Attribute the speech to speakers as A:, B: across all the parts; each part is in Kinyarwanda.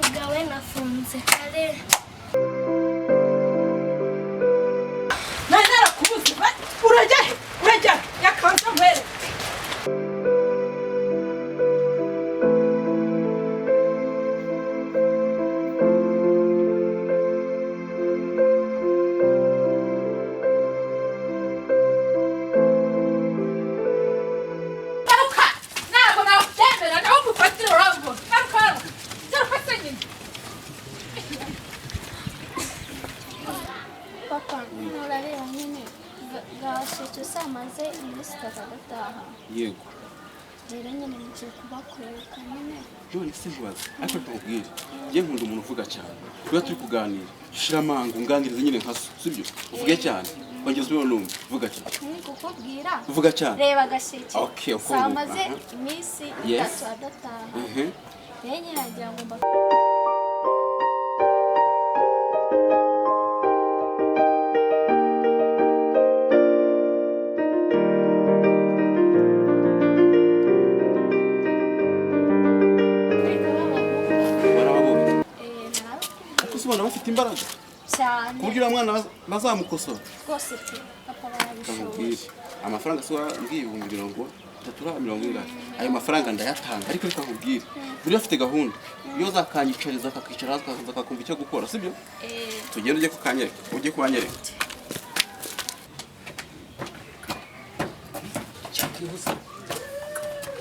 A: Kubwawe nafunze kare.
B: Nari narakubuze. Urajya he? Urajya he? Yakanze nkwereke. Garuka! Ntabwo nabyemera, nawe umufatire urambona. Garuka hano. Garuka se nyine.
A: Papa, nturareba nyine gaseke samaze iminsi 3 agataha.
C: Yego.
A: Rero nyine ngiye kubakoreka nyine.
C: None se nkubaze, ariko tukubwire, njye nkunda umuntu uvuga cyane. Tuba turi kuganira, shira amanga unganirize nyine nka so, sibyo? Uvuge cyane. Wongeze ubone numve, vuga cyane.
A: Nari kukubwira.
C: Vuga cyane.
A: Reba gaseke.
C: Okay, uko
A: samaze
C: nguko.
A: iminsi
C: Yes.
A: 3 adataha. Rero nyine nagira ngo
C: Warababonye.
A: Narabakubwiye.
C: Ariko se ubona bafite imbaraga
A: cyane.
C: ku buryo uriya mwana bazamukosora?
A: Rwose pe, papa, barabishoboye.
C: Kamubwire, amafaranga se wambwiye 30,000 uriya mirongo ingahe, ayo mafaranga ndayatanga. Ariko reka nkubwire, buriya afite gahunda iyo zakanyicariza, akakicara hasi, akaza akakumva icyo gukora, sibyo? Tugende ujye kukanyereka, ujye kuhanyereka.
D: Cyakihuse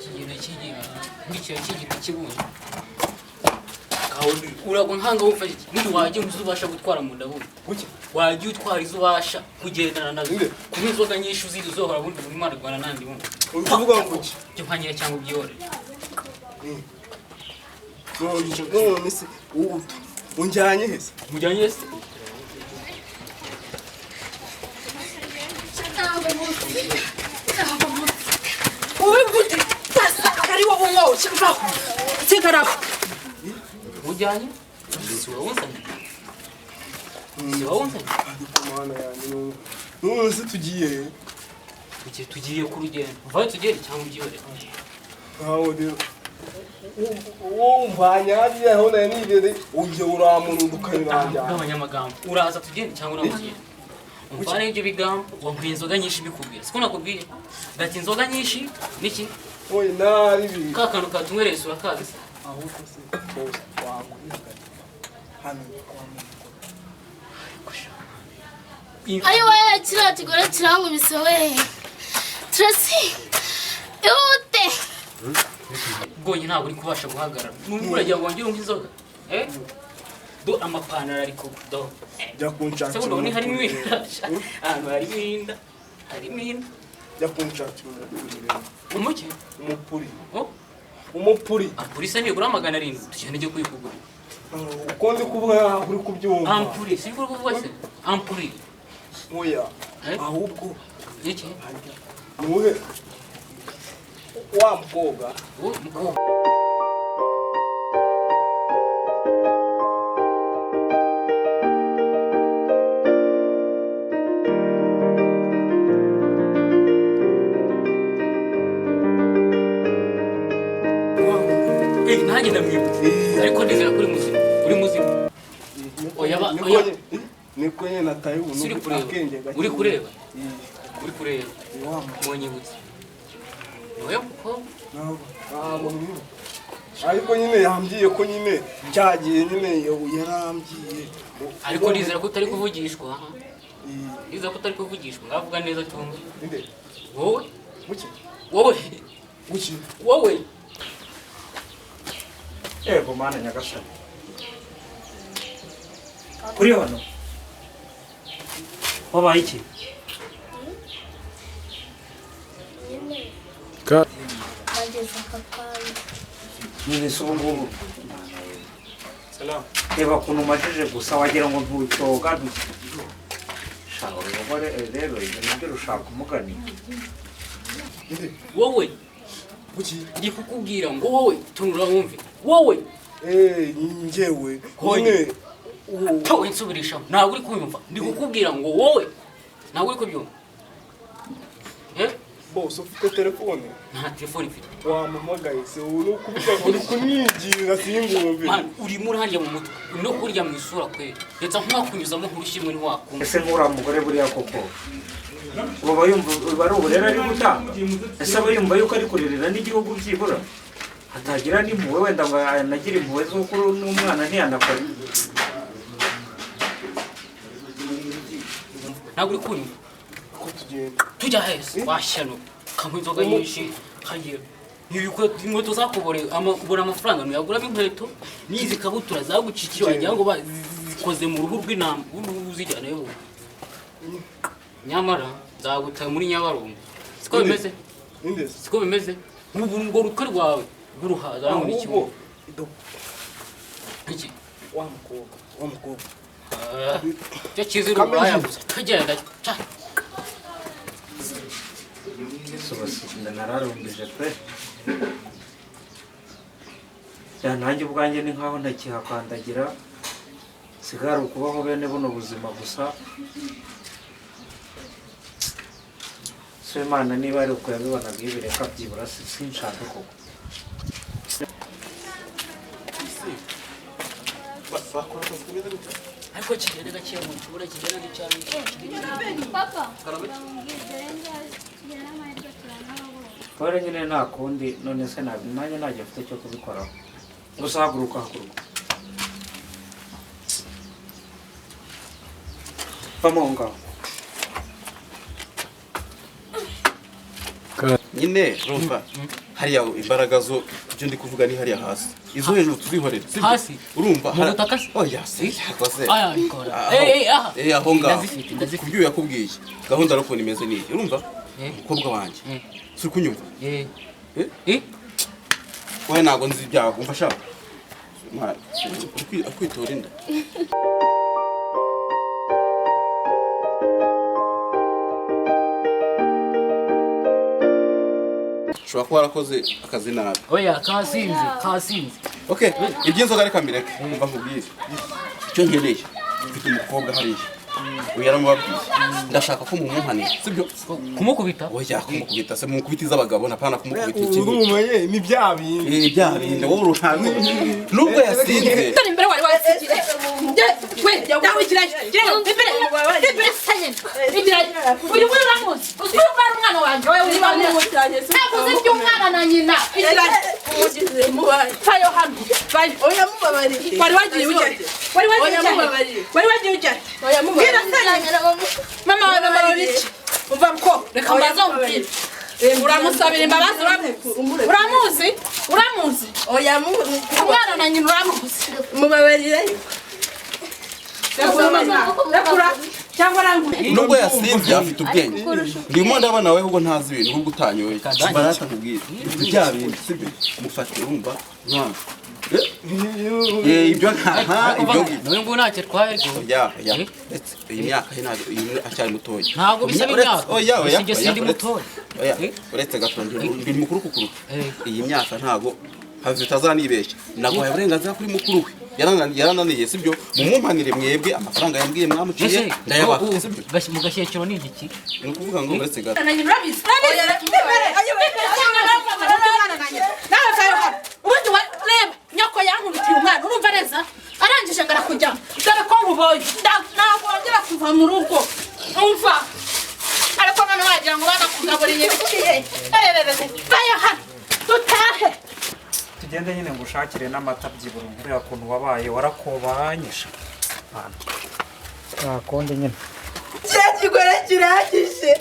D: kigenda kigira nkurikira kigita kibunye uragwa nkanga wumva iki n'uyu wajya uzi ubasha gutwara mu nda bundi wajya utwara izo ubasha kugendana nazo kunywa inzoga nyinshi uzizi uzohora bundi buri mwana arwana nandi bundi.
E: Uri kuvuga ngo iki?
D: Jya unkanyira cyangwa ubyihorere.
E: None se ubu unjyanye he se?
D: Mujyanye se?
B: Wowe gute? Sasa ari wowe unyoshye, mvaho. Sigaraho.
D: Mujyanye si wowe unzanye, si wowe unzanye.
E: Ariko mana yanjye, none se tugiye he?
D: Tugiye ku rugendo, vayo tugende cyangwa ubyihorere.
E: Nkaho rero uwo umvanye hariya aho nari nigeze ujye uramurunda ukabirangana.
D: Bw'abanyamagambo, uraza tugende cyangwa uramugenda umvane ibyo bigambo. Wanyweye inzoga nyinshi bikubwira, siko nakubwiye gati inzoga nyinshi niki?
E: Oye, nari bi
D: Ka kantu katunywereye urakazi se?
E: Ahubwo se bose wakwirukana hano kwa muntu.
A: Ari we, kiriya kigore kirankubise we. Tracy, ihute.
D: Bwonye ntabwo uri kubasha guhagarara nubwo uragira ngo wongere unywe inzoga, eh, do amapantaro ari ku do.
E: Jya kunshakira
D: Se bundi harimo
E: umupuri.
D: inda, ahantu harimo inda, harimo inda.
E: Jya kunshakira umupuri rero.
D: Umuke?
E: Umupuri.
D: Oh.
E: Umupuri.
D: Ampuri se nibura 700, tugende ujye kuyikugurira.
E: Uko ndi kuvuga nkaho uri kubyumva.
D: Ampuri si uri kuvuga se ampuri?
E: Oya.
D: Eh?
E: Ahubwo
D: iki?
E: Nuhe wa mukobwa?
D: Uwo mukobwa. Eh, nanjye ndamwibutse, ariko ndizera ko uri muzima, uri muzima. Oya oya.
E: Niko nyine nataye ubu.
D: Si uri kureba?
E: Akenge gake.
D: Uri kureba?
E: Eh.
D: Uri kureba?
E: Wa mukobwa.
D: Munyibutse niwe mukobwa.
E: Ntabwo mwibuka. Ariko nyine yambwiye ko nyine cyagiye nyine yarambwiye.
D: Ariko ndizera ko utari kuvugishwa. Ndizera ko utari kuvugishwa, ngavuga neza cyumva.
E: Nde?
D: Wowe.
E: Buki?
D: Wowe.
E: Buki?
D: Wowe.
F: Ego mana nyagasani. Kuri hano wabaye iki?
A: Nyine bageze aka kanya.
F: Nyine se ubu ngubu reba ukuntu umajije gusa wagira ngo ntucyoga. Sha urugo rero ibyo nibyo rushaka umugani.
D: Wowe. Ndi kukubwira ngo wowe tunura wumve wowe.
E: Eh, njyewe nyine.
D: Towe nsubirishamo, ntabwo uri kunyumva. Ndi kukubwira ngo wowe ntabwo uri kubyumva, eh.
E: Bose ufite telefone?
D: Nta telefone mfite.
E: Wampamagaye se uri kuvuga ngo uri kumwigira singumve.
D: Man, urimo urarya mu mutwe no kurya mu isura kweli. Ndetse nkakunyuzamo nkurushimwe ntiwakumva.
F: Ese nk'uriya mugore buriya koko uba yumva uba ari uburere ari gutanga? Ese aba yumva yuko ari kurerera n'igihugu byibura hatagira n'impuhwe, wenda ngo anagire impuhwe z'uko n'umwana ntiyanakora.
D: Ntabwo uri kunywa.
E: Ko tugenda
D: tujya hese washyano kanywa inzoga nyinshi kagira inkweto zakubore ubona amafaranga ntuyaguramo inkweto n'izi kabutura zagucikiye wagira ngo zikoze mu ruhu rw'intama uzijyana yo. Nyamara nzaguta muri Nyabarongo. Siko bimeze? Siko bimeze? Nk'ubu urwo rutwe rwawe rw'uruhaza muri kibuga. Iki
E: wa mukobwa wa mukobwa
D: cyo kizira uburaya gusa tugenda.
F: Nararumbije pe. Nanjye ubwanjye ni nkaho ntakihakandagira, sigara ukubaho bene buno buzima gusa. So Imana niba ari uko yabibonaga ibireka byibura sinshaka koko.
D: Ariko kigenda gake mu kibura kigenda n'icyaro.
A: Papa.
F: Twari nyine nta kundi, none se nanjye ntacyo mfite cyo kubikoraho. Gusa haguruka haguruka. Vamo aho ngaho.
C: Nyine urumva hariya imbaraga zo ibyo ndi kuvuga ni hariya hasi, izo hejuru tuzihorere.
D: Hasi
C: urumva
D: mu butaka se?
C: Oya se yakoze.
D: Aya bikora. Eh aha.
C: Eh aho ngaho. Kubyo yakubwiye. Gahunda ari ukuntu imeze niyi. Urumva? Umukobwa wanjye. Si kunyumva?
D: Eh. Eh?
C: Wowe ntago nzi ibyago umva shaka. Kwitora inda. Ushobora kuba warakoze akazi nabi.
D: Oya kasinze kasinze.
C: Okay, iby'inzoga reka mbireke. Umva nkubwire. Icyo nkeneye, mfite umukobwa hariya. Uyu yaramubabwiye. Ndashaka ko mumuhanira, sibyo?
D: Kumukubita?
C: Oya kumukubita se mukubita iz'abagabo ntapana kumukubita ikindi.
E: Urumva ye ni bya bindi.
C: Eh bya bindi wowe uruhango. Nubwo yasinze.
B: Tari imbere wari wasigire. We dawe gira gira imbere imbere sanye. Igira uyu mwana uramuzi. Uzi ko ari umwana wanjye wowe uri bamwe. Ntabwo uzi iby'umwana na nyina. Igira
G: umugize mubaye.
B: Fayo hano. Fayo.
G: Oya mubabariye.
B: Wari wagiye ujya. Wari wagiye ujya. Wari wagiye ujya.
G: Oya mubabariye.
B: Mama wawe mama iki? Umva mko reka mbaze umbwire. Uramusabira imbabazi uramuzi? Uramuzi?
G: Oya
B: umwana na nyina uramuzi.
G: Mubabarira.
B: Rekura cyangwa arangure.
C: Nubwo yasinze afite ubwenge. Ndimo ndabona wewe ubwo ntazi ibintu ahubwo utanyoye. Barata nkubwire. Bya bindi sibyo? Mufate urumva mwana. Ibyo nta ibyo
D: nawe ngo ntacyo twaye rwo.
C: Ya ya. Iyi myaka ye ntabwo iyi acyari mutoya.
D: Ntabwo bisaba imyaka.
C: Oya oya.
D: Sindi mutoya.
C: Oya uretse gato ndi mukuru kukuruta. Iyi myaka ntabwo hazitazanibeshya. Naguhaye uburenganzira kuri mukuru we. Yarananiye sibyo? Mumumpanire mwebwe amafaranga yambwiye mwamuciye ndayabaha sibyo?
D: Mu gashyekero ni igiki?
C: Ni ukuvuga ngo uretse gato.
B: Ubundi reba nyoko yankubitiye umwana urumva neza arangije ngo arakujyamo dore ko nkuboye ntabwo kuva mu rugo umva ariko none wagira ngo banakugaburiye vayo hano dutahe
F: Tugende nyine ngo ushakire n'amata byibura uriya kuntu wabaye warakobanyisha. Nta kundi nyine.
G: Cya kigore kirangije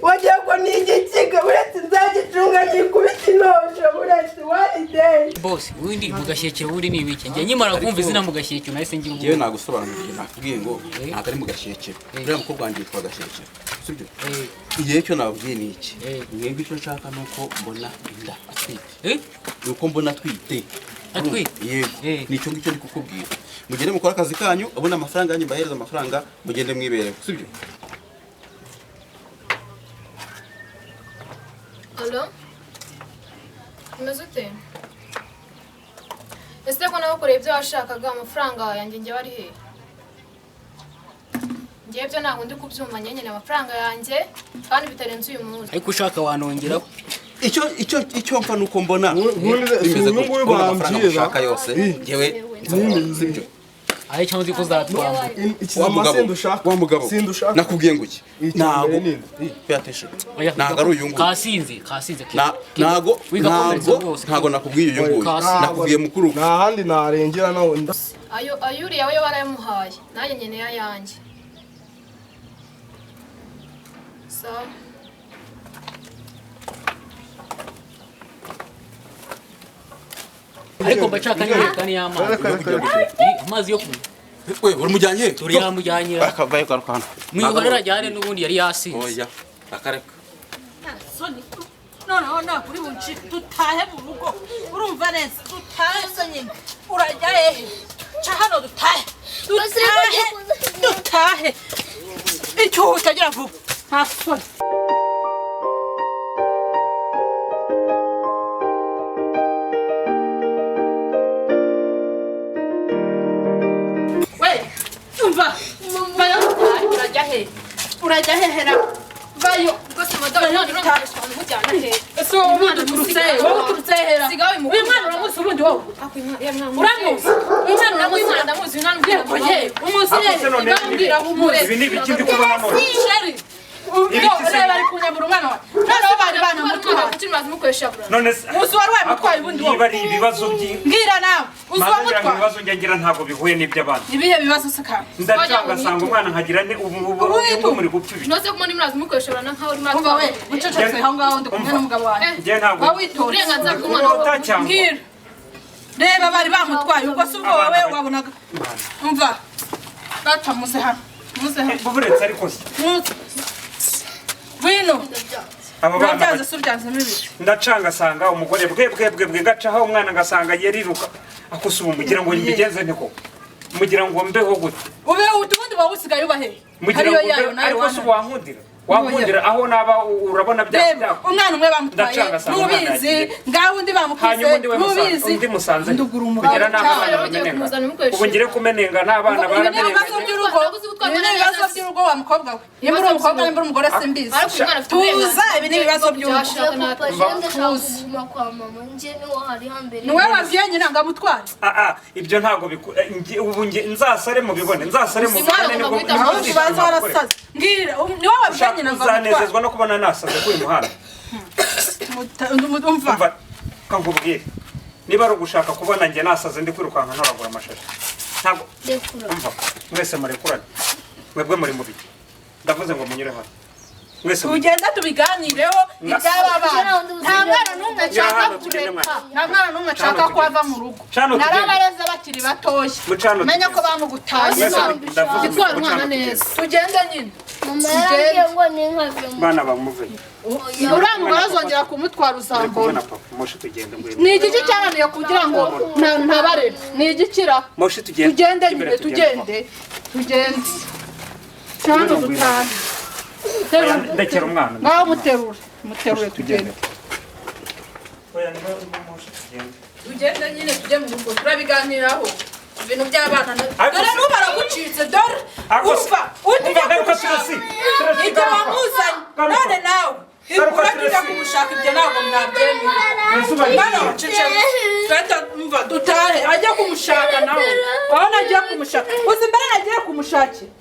G: wagira ngo ni igikiga uretse nzagicunga gikubita inosho uretse warideyi.
D: Boss windi mu gashyekero wuri ni ibiki? Njye nkimara kumva izina mu gashyekero nahise ngira
C: ubwoba. Yewe nagusobanuriye nakubwiye ngo ntabwo ari mu gashyekero. Uriya mukobwa wanjye yitwa Gashyekero. Sibyo? Igihe cyo nababwiye ni iki? Mwebwe icyo nshaka ni uko mbona inda atwite. Ni uko mbona atwite.
D: Atwite?
C: Yego. Nicyo ngicyo ndi kukubwira. Mugende mukora akazi kanyu, abone amafaranga yanyu mbahereza amafaranga, mugende mwibereho. Sibyo?
H: Allo? Umeze ute? Ese ko nawe ukoreye ibyo washakaga amafaranga yanjye njye wari he? Ngiye byo ntabwo ndi kubyumva nyenyene amafaranga yanjye kandi bitarenze uyu munsi.
D: Ariko ushaka wanongeraho.
C: Icyo mfa nuko mbona
E: bimeze
C: gutyo amafaranga ushaka yose ngewe sibyo.
D: Ayi cyangwa ko zatwamba.
C: Wa mugabo nakubwiye ngo iki ntago yateshe ntago ari uyu nguyu
D: kasinze
C: ntago nakubwiye uyu nguyu nakubwiye mukuru
E: nta handi narengera nawe
H: ayo ayuriya we warayamuhaye nanjye nkeneye ayanjye. Sawa.
D: Ariko mbashaka n'iyerekana y'amazi. Amazi yo kunywa.
C: We uramujyanye?
D: Turi yamujyanye.
C: Akavaye garuka hano.
D: Mwihorera ajyane n'ubundi yari yasinze.
C: Oya, akareka.
B: Soni. Noneho nakuri bunci dutahe mu rugo. Urumva neza dutahe se nyine. Urajya hehe? Ca hano dutahe. Dutahe. Dutahe. Icyo utagira vuba. Nta soni. Urajya hehe vayo
H: rwose madamu none uramukoresha umujyana he
B: ese wowe ubundi uturutse he wowe uturutse he ra uyu mwana uramuzi ubundi wowe uramuzi uyu mwana uramuzi
H: ndamuzi uyu mwana
B: ye umuzi he ndamubwira aho umuzi
F: ibi ni ibiki ndi kubona none
B: sheri ureba ari kunyambura umwana wawe noneho bari banamutwaye
F: none se
B: uzi wari wamutwaye ubundi wowe
F: niba ari ibibazo
B: mbwira nawe uzi wamutwaye
F: ibibazo njya ngira ntabwo bihuye n'iby'abandi
B: ibihe bibazo se kandi
F: ndacanga asanga umwana nkagira ne ubu muri gupfa ibi
H: noze kumwe nimurazi mukoresha urana nkaho uri
B: umva we ucecetse aho ngaho ndi kumwe n'umugabo wanjye
F: wowe
H: uburenganzira bw'umwana
F: wawe
B: mbwira reba bari bamutwaye ubwo si ubwo wowe wabonaga umva data muze hano muze hano
F: buretse ariko se
B: Wino. Aba
F: ndacanga asanga umugore bwe bwe bwe bwe gacaho umwana ngasanga yeriruka akusuba mugira ngo mbigenze ntiko mugira ngo mbeho gute
B: ube utubundi wowe usigaye ubahe hariyo yayo nayo
F: ariko si wankundira aho naba urabona bya
B: umwana umwe bamutwaye nubizi ngaho undi bamukuze nubizi
F: undi musanze kugira n'abana bamenenga ubu ngire kumenenga n'abana baramenenga
B: ibibazo by'urugo wa mukobwa we nimba uri umukobwa nimba uri umugore simbizi tuza ibi ni ibibazo by'urugo niwe wabwiye nyina ngo amutware
F: ibyo ntabwo ubu nzasare mubibone nzasare mubibone nibwo
B: ubanza warasaze mbwira niwe wabwiye nyina ngo amutware
F: uzanezezwa no kubona nasaze kuri muhanda
B: umva
F: kankubwire niba ari ugushaka kubona njye nasaze ndi kwirukanka ntoragura amashashi ntabwo umva mwese murekurane mwebwe muri mubiki ndavuze ngo munyure hano mwese
B: tugenda tubiganireho iby'aba bana nta mwana n'umwe nshaka kureka nta mwana n'umwe nshaka ko ava mu rugo narabareze bakiri batoya menye ko bamugutaye
H: gitwara umwana neza
B: tugende nyine
A: mama yarambwiye ngo ninkavemo
F: bana bamuve
B: uriya mugore azongera kumutwara uzambona ni igiki cyananiye kugira ngo ntabarere ni igikira tugende nyine tugende tugende cyangwa dutahe
F: ndekera umwana
B: ngaho muterure muterure tugende tugende nyine tujye mu rugo turabiganiraho ibintu by'abana dore n'ubu baragucitse dore umva utujya kumushaka ibyo wamuzanye none nawe uratujya kumushaka ibyo ntabwo mwabyemera mwana waceceka umva dutahe ajya kumushaka nawe wabona agiye kumushaka uzi mbere nagiye kumushakira